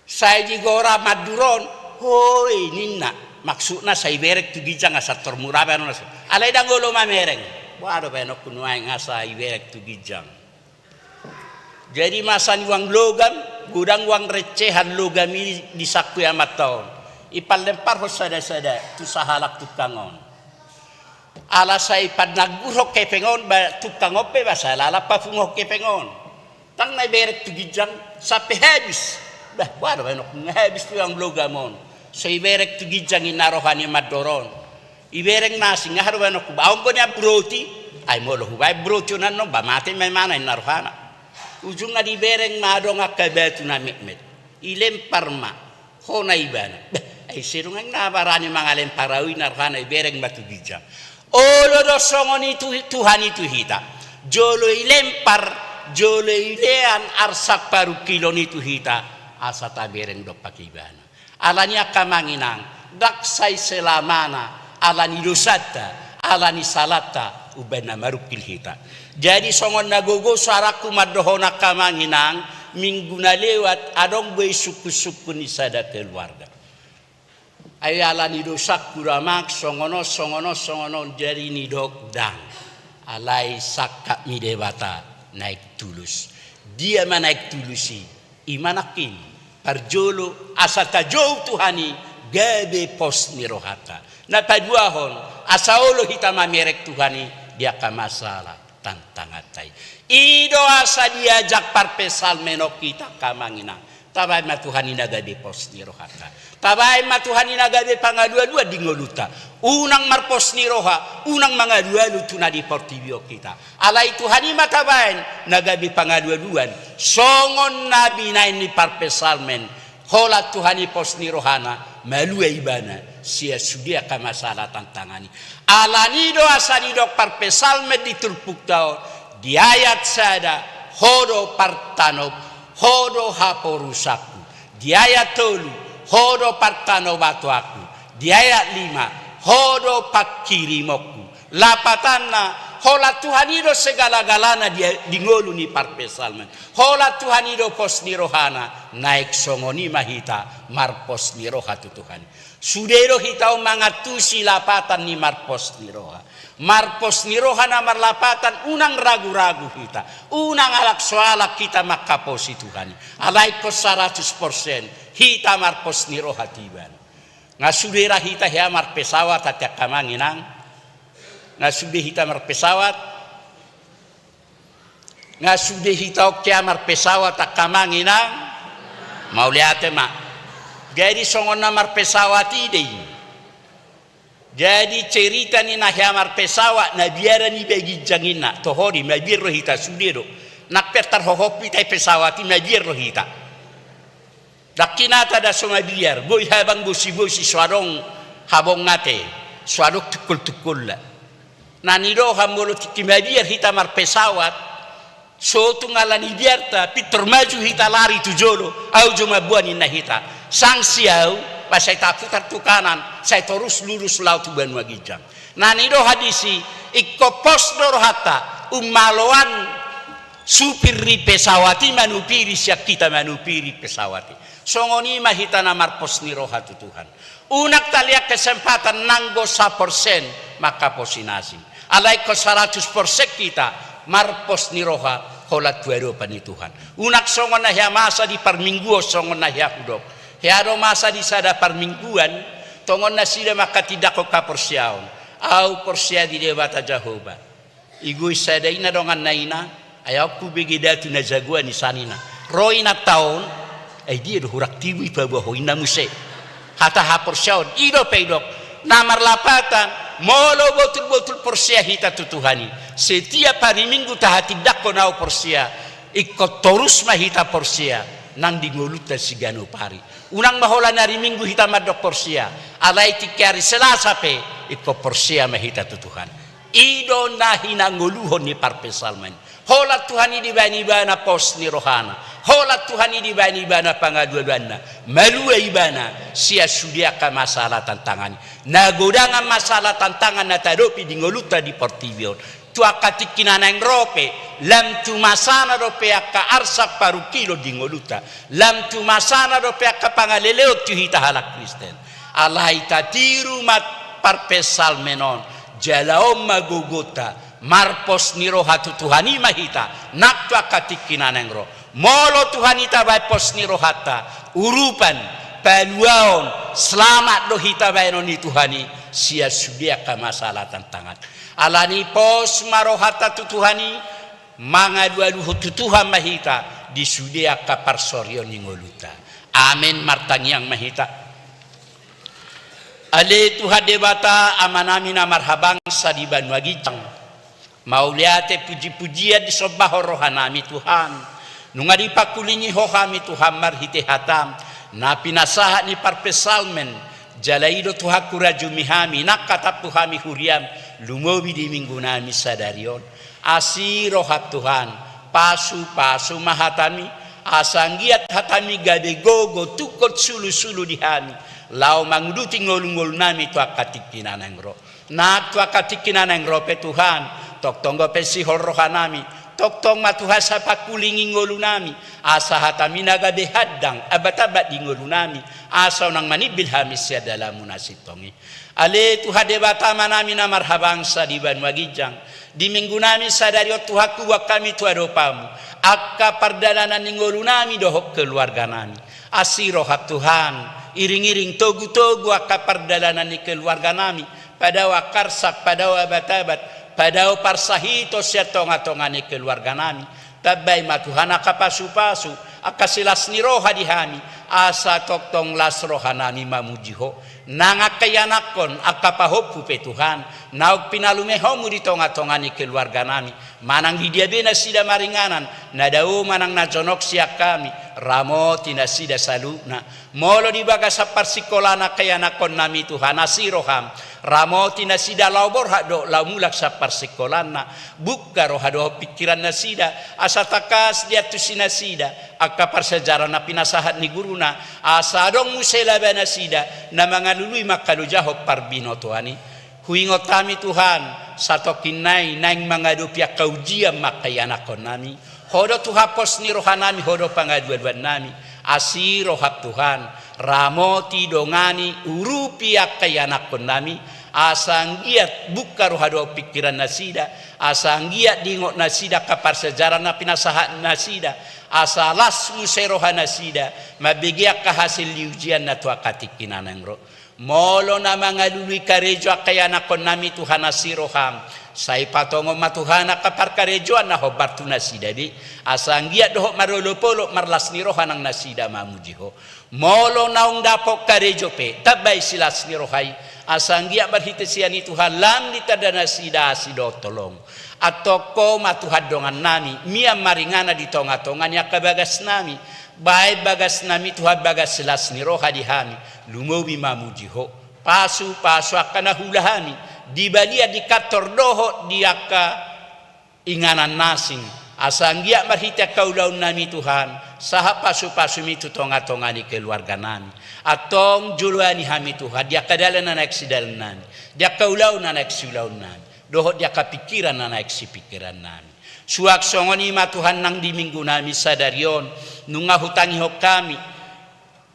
Sai digora mandor on, "Hoi," ninna. Maksudna sai ibereng tu ginjang asa tor mura baenonna. Alai ndang olo mamereng. Boha do baenonku nuaeng asa ibereng tu ginjang. Jadi masa ni uang logam, godang uang recehan logam i disangkui amanta on. Ipallemparhon sada-sada tu sahalak tukang on. Ala sai pananggurhon hepeng on, ba tukang on pe ba sai lalan papunguhon hepeng on. Ndang na ibereng tu ginjang sampe habis. Bah, boha do baenonku, habis tu uang logam on. So ibereng tu ginjang ninna roha ni mandor on. Ibereng ma asing, aha do baenonku, ba on do nian broti. Ai molo hubaen broti on annon, ba mate ma imana ninna rohana. Ujungna dibereng ma adong angka batu na metmet. Ilempar ma. Hona ibana. Bah, ai ise do nuaeng na barani mangalempar au ninna rohana, ibereng ma tu ginjang. Olo do songon i tu, Tuhan i tu hita. Jolo ilempar, jolo ilean arsak parungkilon i tu hita, asa tabereng dompak ibana. Alani i angka amang inang, ndang sai selamana, alani dosanta, alani salanta, umbahen na marungkil hita. Jadi songon na gogo suarangku mandohon angka amang inang, minggu na lewat, adong be i sungkun-sungkun ni sada keluarga. Ai alani dosangku do amang, songon on, songon on, songon on, jadi nidok ndang. Alai sangkap ni Debata naeng tulus. Dia ma naeng tulus i, i ma nangkin. Parjolo, asa tajou Tuhan i, gabe pos ni rohanta. Na paduahon, asa olo hita mamereng Tuhan i, di angka masalah tantanganta i. I do asa diajak parpsalmen on hita angka amang inang. Tabaen ma Tuhan i na gabe pos ni rohanta. Tabaen ma Tuhan i na gabe pangalualuan di ngolunta. Unang marpos ni roha, unang mangalualu tu na di portibi on hita. Alai Tuhan i ma tabaen na gabe pangalualuan. Songon na binaen ni parpsalmen. Holan Tuhan i pos ni rohana, malua ibana, sian sude angka masalah tantangan i. Alani i do asa didok parpsalmen di turpukta on, di ayat sada, ho do partanop, ho do haporusanku. Di ayat tolu, ho do partanobatoanku. Di ayat lima, ho do pangkirimonku. Lapatanna, holan Tuhan i do segala-galana di, di ngolu ni parpsalmen. Holan Tuhan i do pos ni rohana, naeng songon i ma hita marpos ni roha tu Tuhan i. Sude do hita on mangantusi lapatan ni marpos ni roha. Marpos ni roha na marlapatan, unang ragu-ragu hita. Unang alak so alak hita mangkaposi Tuhan i. Alai ingkon saratus persen hita marpos ni roha tu Ibana. Nga sude ra hita hea marpesawat ate angka amang inang. Nga sude hita marpesawat. Nga sude hita on hea marpesawat angka amang inang. Mauliate ma. Jadi songon na marpesawat i do i. Jadi cerita ni na hea marpesawat, na biaran i baen ginjang inna. Toho do i, mabiar do hita, sude do. Nang pe tarhohop hita i pesawat i, mabiar do hita. Ndang hinata da so mabiar, boi habang bosi-bosi, so adong habong ate, so adong tungkol-tungkolna. Na nidohan molo tingki mabiar hita marpesawat, so tung alani biarta, pintor maju hita lari tu jolo, au jo mamboan inna hita. Sanksi au, ba sai taputar tu kanan, sai torus lurus laho tu banua ginjang. Na nidohan disi, ingkon pos do rohanta, ummaloan supir ni pesawat i manupiri sian hita manupiri pesawat i. Songon i ma hita na marpos ni roha tu Tuhan. Unang talean kesempatan nanggo saporsen mangkaposi na asing. Alai ingkon saratus persen hita marpos ni roha holan tu adopan ni Tuhan. Unang songon na hea masa di parmingguon songon na hea hudok. Hea do masa di sada parmingguan, tongon nasida manghatindanghon haporseaon. Au porsea di Debata Jahowa. Igo i sada ina donganna ina, ai ahu hubege datu na jagoan i sanina. Ro inanta on, ai dia do hurang tibu i paboa ho inna muse. Hata haporseaon, i do pe idok. Na marlapatan, molo botul-botul porsea hita tu Tuhan i. Setiap hari Minggu tahatindanghon au porsea, ingkon torus ma hita porsea, nang di ngolunta siganup ari. Unang ma holan ari Minggu hita mandok porsea, alai tingki ari Selasa pe, ingkon porsea ma hita tu Tuhan. I do na hinangoluhon ni parpsalmen. Holan Tuhan i dibaen ibana pos ni rohana. Holan Tuhan i dibaen ibana pangalualuanna. Malua ibana sian sude angka masalah tantangan i. Na godang masalah tantangan na tahadopi di ngolunta di portibi on. Tu angka tingki na naeng ro pe, lam tu masana dope angka arsak parungkilon di ngolunta. Lam tu masana dope angka pangaleleon tu hita halak Kristen. Alai tatiru ma parpsalmen on, jala on ma gogonta, marpos ni roha tu Tuhan i ma hita, nang tu angka tingki na naeng ro. Molo Tuhan i tabaen pos ni rohanta, urupan, paluaon, selamat do hita baenon ni Tuhan i, sian sude angka masalah tantangan. Alani i pos ma rohanta tu Tuhan i, mangalualuhon tu Tuhan ma hita, di sude angka parsorion ni ngolunta. Amen, martangiang ma hita. Ale Tuhan Debata, Amanami na marhabangsa di banua ginjang. Mauliate puji-pujian disombahon rohanami Tuhan. Nunga dipangkulingi Ho hami Tuhan marhite hataM, na pinasahat ni parpsalmen, jala i do Tuhan hurajumi hami, nang hatampu hami huriaM, lumobi di minggunami sadari on. Asi roham Tuhan, pasu-pasu ma hatami, asa anggiat hatami gabe gogo tungkot sulu-sulu di hami, laho manguduti ngolu-ngolunami tu angka tingki na naeng ro. Nang tu angka tingki na naeng ro pe Tuhan, tongtong dope sihol rohanami, tongtong ma Tuhan sapangkulingi ngolunami, asa hatami na gabe handang abat-abat di ngolunami, asa unang manimbil hami sian dalanmu na sintong i. Ale Tuhan Debata Amanami na marhabangsa di banua ginjang, di Minggunami sadari on Tuhan, huboan hami tu adopanmu angka pardalanan ni ngolunami dohot keluarganami. Asi roham Tuhan, iring-iring togu-togu angka pardalanan ni keluarganami, padao angka arsak, padao abat-abat, padao parsahiton sian tonga-tonga ni keluarganami. Tambai ma Tuhan angka pasu-pasu, angka silas ni roha di hami, asa tongtong las rohanami mamuji Ho. Nang angka ianakhon, angka pahompu pe Tuhan, naung pinalumehonmu di tonga-tonga ni keluarganami, manang di dia be nasida maringanan, na dao manang na jonok sian hami, ramoti nasida saluhutna. Molo di bagasan parsingkolaan angka ianakhonnami Tuhan, asi roham, ramoti nasida laho borhat dohot laho mulak sian parsingkolaanna, buka roha dohot pingkiran nasida, asa tangkas diantusi nasida angka parsiajaran na pinasahat ni guruna, asa adong muse laba nasida na mangalului mangkalojahon parbinotoan i. Huingot hami Tuhan, satongkin nai naeng mangadopi angka ujian ma angka ianakhonnami. Ho do Tuhan pos ni rohanami, Ho do pangalualuannami. Asi roham Tuhan, ramoti, dongani, urupi angka ianakhonnami, asa anggiat buka roha dohot pingkiran nasida, asa anggiat diingot nasida angka parsiajaran na pinasahat nasida, asa las muse roha nasida, mambege angka hasil ni ujianna tu angka tingki na naeng ro. Molo na mangalului karejo angka ianakhonnami Tuhan, asi roham, sai patongon ma Tuhan angka parkarejoan na hombar tu nasida be, asa anggiat dohot marolop-olop marlas ni roha nang nasida mamuji Ho. Molo naung dapot karejo pe, tambai silas ni roha i, asa anggiat marhite sian i Tuhan lam ditanda nasida asi dohot holong. Antong Ho ma Tuhan dongannami, mian maringanan di tonga-tonga ni angka bagasnami, baen bagasnami Tuhan bagas silas ni roha di hami, lumobi mamuji Ho. Pasu-pasu angka na huula hami, di balian, di kantor dohot di angka inganan na asing, asa anggiat marhite angka ulaonnami Tuhan, sahat pasu-pasumi tu tonga-tonga ni keluarganami. Antong joloani hami Tuhan, di angka dalan na naeng sidalannami, di angka ulaon na naeng siulaonnami, dohot di angka pingkiran na naeng sipingkirannami. Suang songon i ma Tuhan nang di Minggunami sadari on, nunga hutangihon hami,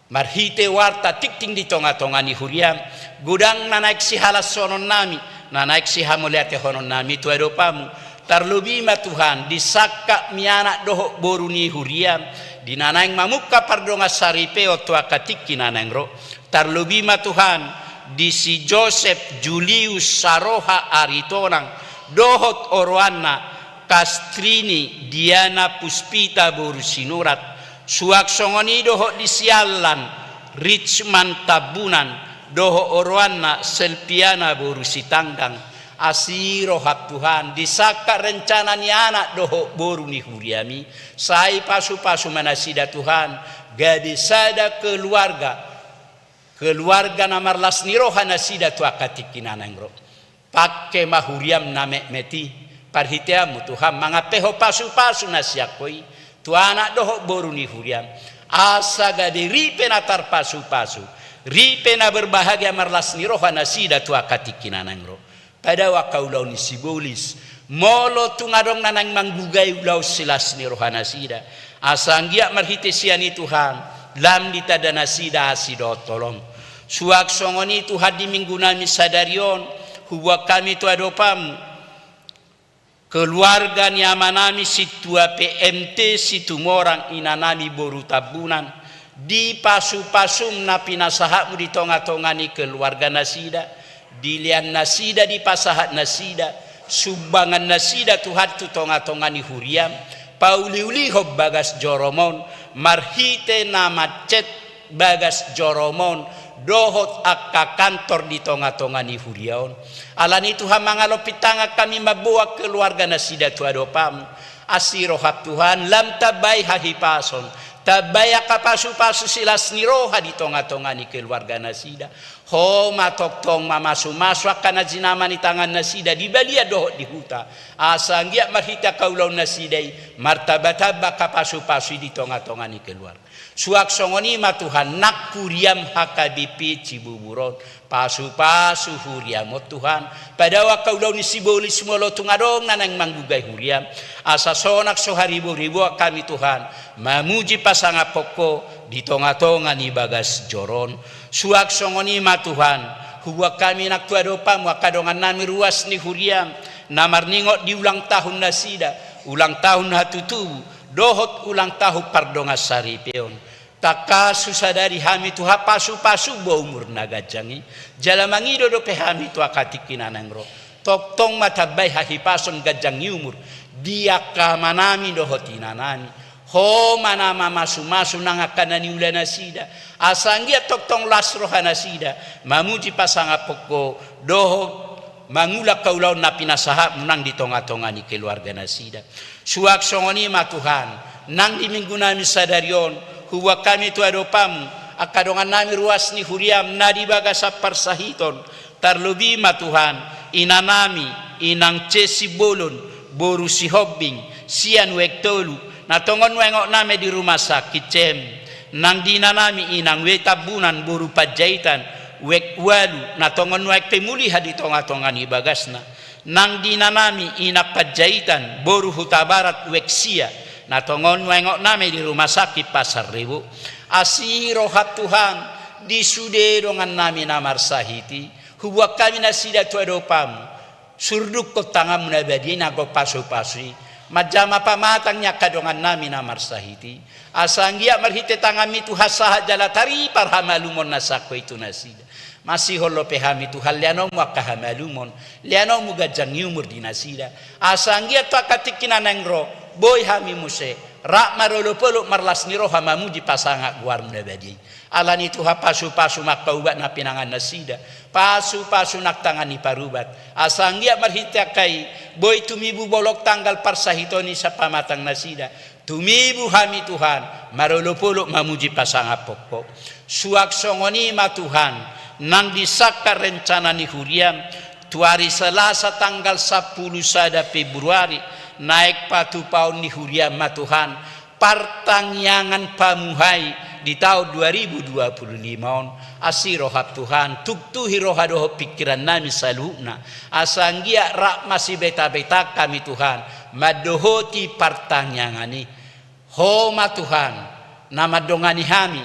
marhite warta tingting di tonga-tonga ni huriam, godang na naeng sihalashononnami, na naeng sihamauliatehononnami tu adopanmu, tarlobi ma Tuhan, di sangkap ni anak dohot boru ni huriam, di na naeng mamungka pardongansaripeon tu angka tingki na naeng ro, tarlobi ma Tuhan, di si Josep Julius Saroha Aritonang, dohot oroanna, Kastrini Diana Puspita boru Sinurat, suang songon i dohot di si Allan Richman Tambunan, dohot oroanna Selpiana boru Sitanggang, asi roham Tuhan, di sangkap rencana ni anak dohot boru ni huriami, sai pasu-pasu ma nasida Tuhan, gabe sada keluarga, keluarga na marlas ni roha nasida tu angka tingki na naeng ro. Pangke ma huriam na metmet i, parhiteanmu Tuhan, mangampehon pasu-pasu na sian Ho i, tu anak dohot boru ni huriam. Asa gabe ripe na tarpasu-pasu, ripe na berbahagia marlas ni roha nasida tu angka tingki na naeng ro. Padao angka ulaon ni sibolis, molo tung adong na naeng manggugai ulaon silas ni roha nasida. Asa anggiat marhite sian i Tuhan, lam ditanda nasida asi dohot holong. Suang songon i Tuhan di Minggunami sadari on, huboan hami tu adopanmu, keluarga ni amanami Sintua P M T Situmorang, inanami boru Tambunan, di pasu-pasum na pinasahatmu di tonga-tonga ni keluarga nasida, dilean nasida, dipasahat nasida, sumbangan nasida Tuhan tu tonga-tonga ni huriam, pauli-ulihon bagas jorom on, marhite na mancet bagas jorom on, dohot angka kantor di tonga-tonga ni huria on. Alani Tuhan, mangalompit tangan hami mamboan keluarga nasida tu adopanmu. Asi roham Tuhan, lam tambai hahipason, tambai angka pasu-pasu silas ni roha di tonga-tonga ni keluarga nasida. Ho ma tongtong mamasumasu angka na jinama ni tangan nasida di balian dohot di huta. Asa anggiat marhite angka ulaon nasida i, martambatamba angka pasupasu i di tongatonga ni keluarga. Suang songon i ma Tuhan, nang huriam H K B P Cibubur on, pasupasu huriam on Tuhan. Padao angka ulaon ni sibolis molo tung adong na naeng manggugai huriam. Asa sonang so hariboriboan hami Tuhan, mamuji pasangaphon Ho di tongatonga ni bagas joro on. Suang songon i ma Tuhan, huboan hami nang tu adopanMu angka dongannami ruas ni huriam, na marningot di ulang tahun nasida, ulang tahun hatutubu, dohot ulang tahun pardongansaripeon. Tangkas husadari hami Tuhan pasupasu umur na ganjang i, jala mangido dope hami tu angka tingki na naeng ro. Tongtong ma tambai hahipason ganjang ni umur di angka amanami dohot inanami. Ho ma na mamasumasu nang angka na niula nasida. Asa anggiat tongtong las roha nasida mamuji pasangaphon Ho dohot mangula angka ulaon na pinasahatMu nang di tongatonga ni keluarga nasida. Suang songon i ma Tuhan, nang di minggunami sadari on, huboan hami tu adopanMu angka dongannami ruas ni huriam na di bagasan parsahiton, tarlobi ma Tuhan, inanami, inang C Simbolon, boru Sihombing, sian W X tolu, na tongon nuaeng opat nami di rumah sakit C M, nang di inanami inang W Tambunan, boru Panjaitan, W X ualu, na tongon nuaeng pemulihan di tongatonga ni bagasna, nang di inanami inang Panjaitan, boru Hutabarat, W X sia, na tongon nuaeng opat nami di rumah sakit Pasar Rebo. Asi rohaM Tuhan, di sude dongannami na marsahit i, huboan hami nasida tu adopanMu. Surdukkon tanganMu na badia i nanggo pasupasu i manjama pamatang ni angka dongannami na marsahit i. Asa anggiat marhite tanganMi Tuhan sahat jala taripar hamalumon na sangko i tu nasida. Masihol dope hami Tuhan, leanonMu angka hamalumon, leanonMu ganjang ni umur di nasida. Asa anggiat tu angka tingki na naeng ro, boi hami muse rap marolopolop marlas ni roha mamuji pasangap goarMu na badia i. Alani i Tuhan, pasupasu ma angka ubat na pinangan nasida, pasupasu nang tangan ni parubat. Asa anggiat marhite angka i, boi tumibu bolong tanggal parsahiton i sian pamatang nasida. Tumibu hami Tuhan, marolopolop mamuji pasangaphon Ho. Suang songon i ma Tuhan, nang di sangkap rencana ni huriaM, tu ari Salasa tanggal sampulu sada Februari, naeng patupaon ni huriaM ma Tuhan, partangiangan pamuhai di taon dua ribu dua puluh lima on. Asi rohaM Tuhan, tuktuhi roha dohot pingkirannami saluhutna, asa anggiat rap masibetabeta hami Tuhan mandohoti partangiangan i. Ho ma Tuhan, na mandongani hami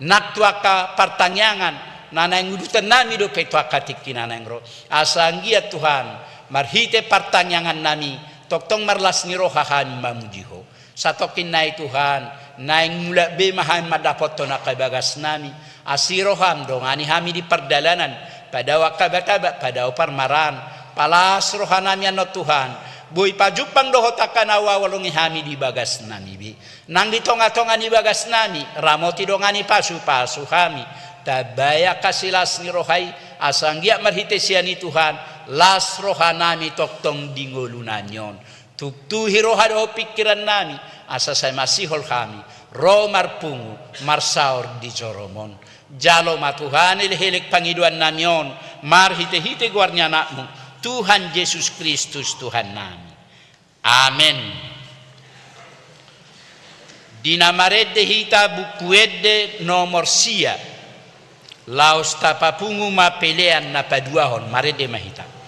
nang tu angka partangiangan na naeng udutannami dope tu angka tingki na naeng ro. Asa anggiat Tuhan, marhite partangiangannami, tongtong marlas ni roha hami mamuji Ho. Satongkin nai Tuhan, naeng mulak be ma hami mandapothon angka bagasnami. Asi rohaM, dongani hami di pardalanan, padao angka batabat, padao parmaraan. Palas rohanami annon Tuhan, boi pajumpang dohot angka na huhaholongi hami di bagasnami be. Nang di tongatonga ni bagasnami, ramoti, dongani, pasupasu hami. Tambai angka silas ni roha i, asa anggiat marhite sian i Tuhan, las rohanami tongtong di ngolunami on. Tuktuhi roha dohot pingkirannami, asa sai masihol hami ro marpungu marsaor di joroM on. Jalo ma Tuhan elek-elek pangidoannami on, marhite-hite goar ni AnakMu, Tuhan Jesus Kristus Tuhannami. Amen. Di na marende hita Buku Ende nomor sia, laos tapapungu ma pelean na paduahon, marende ma hita.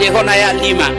Dehon ayat lima.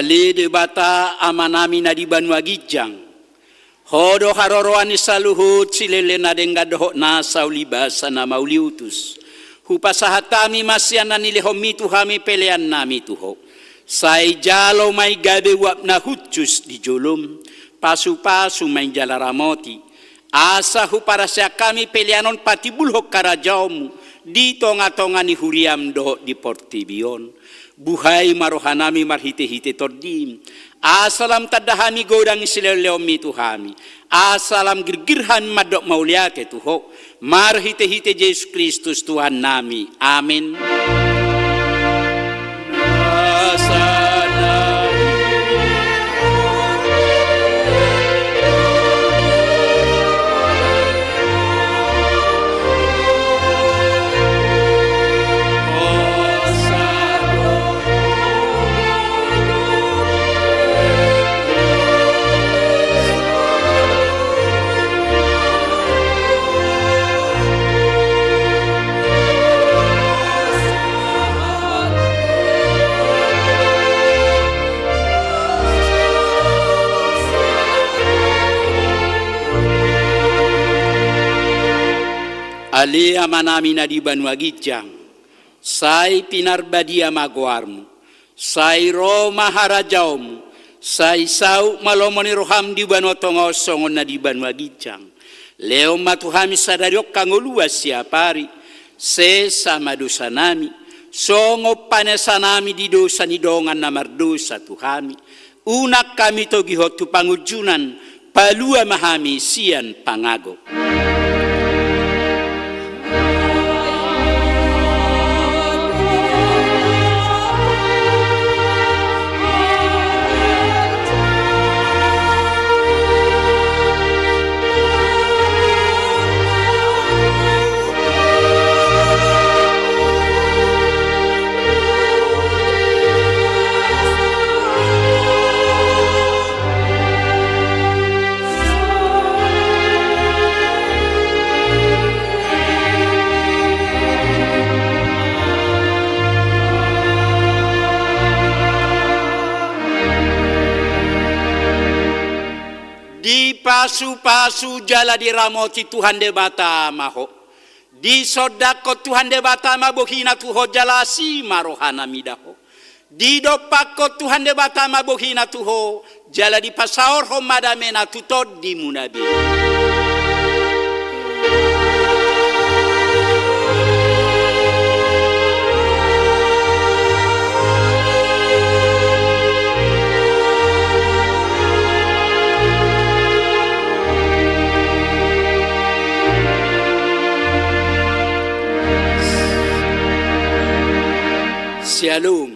Ale Debata Amanami na di banua ginjang, Ho do haroroan ni saluhut silele na denggan dohot nasa ulibasa na mauliutus. Hupasahat hami ma sian na nilehonmi tu hami peleannami tu Ho. Sai jalo ma i gabe uap na hushus di jolom, pasupasu ma i jala ramoti. Asa huparaseak hami pelean on patimbulhon harajaonmu di tongatonga ni huriam dohot di portibi on. Buhai ma rohanami marhitehite Tondim, asa lam tanda hami godang ni silehonlehonmi tu hami, asa lam girgir hami mandok mauliate tu Ho, marhitehite Jesus Kristus Tuhannami. Amen. Ale Amanami na di banua ginjang, sai pinarbadia ma goarmu, sai ro ma harajaonmu, sai saut ma lomo ni roham di banua tonga on songon na di banua ginjang. Lehon ma tu hami sadari on hangoluan siapari, sesa ma dosanami, songon panesanami di dosa ni dongan na mardosa tu hami. Unang hami togihon tu pangunjunan, palua ma hami sian pangago. Dipasupasu jala diramoti Tuhan Debata ma ho. Disondangkon Tuhan Debata ma bohina tu ho jala asi ma rohana mida ho. Didompakkon Tuhan Debata ma bohina tu ho jala dipasaorhon ma damena tu tondimuna be. Syalom.